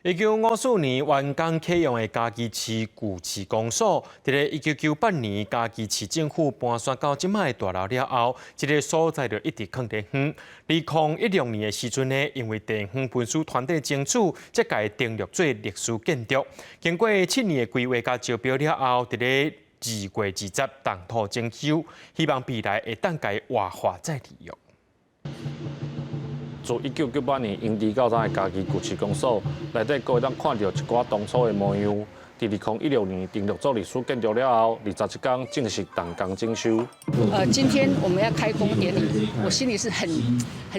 1954年完工啟用的嘉義市舊市公所，佇咧1998年嘉義市政府搬遷到這擺的大樓了後，這个所在就一直囥佇遠。2016年的時陣呢，因為地方文史團體爭取，才共伊登錄做歷史建築。經過7年的規劃佮招標了後，佇咧2月20動土整修，希望未來會當共伊活化再利用。自1998年營置到今的嘉義舊市公所，內底閣會當看著一寡當初的模樣。佇2016年登錄做歷史建築了後，27工正式動工整修。今天我們要開工典禮，我心裡是很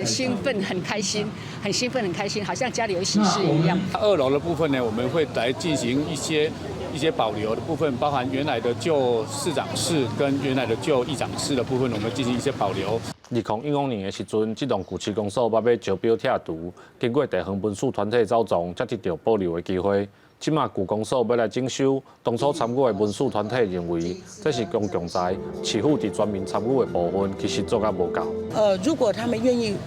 興奮、很開心、很興奮、很開心，好像家裡有喜事一樣。二樓的部分呢，我們會來進行一些保留的部分，包含原來的舊市長室跟原來的舊議長室的部分，我們進行一些保留。2015年的時陣，這棟舊市公所欲欲招標拆除，經過地方文史團體走傱，才得著保留的機會。這馬舊公所欲來整修，當初參與的文史團體認為，這是公共財，市府佇全民參與的部分其實做甲無夠。如果他們願意，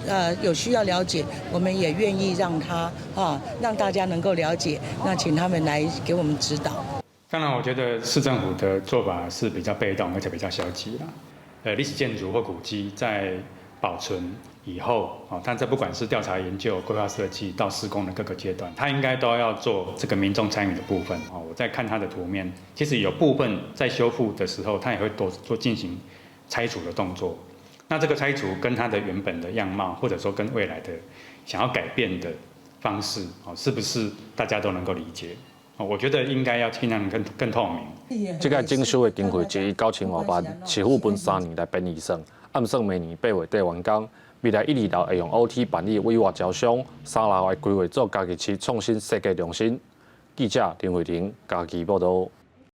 有需要了解，我們也願意讓他啊，讓大家能夠了解，那請他們來給我們指導。當然，我覺得市政府的做法是比較被動，而且比較消極啦。歷史建築或古蹟在保存以後，啊，但這不管是調查研究、規劃設計到施工的各個階段，它應該都要做這個民眾參與的部分。哦，我在看它的圖面，其實有部分在修復的時候，它也會多做進行拆除的動作。那這個拆除跟它的原本的樣貌，或者說跟未來的想要改變的方式，哦，是不是大家都能夠理解？我覺得應該要盡量更透明。這個整修的經費一億9000外萬，市府分3年來編預算，按算明年8月底完工。未來一二樓會用 OT 辦理委外招商，三樓會規劃做嘉義市創新設計中心。記者林慧婷嘉義報道。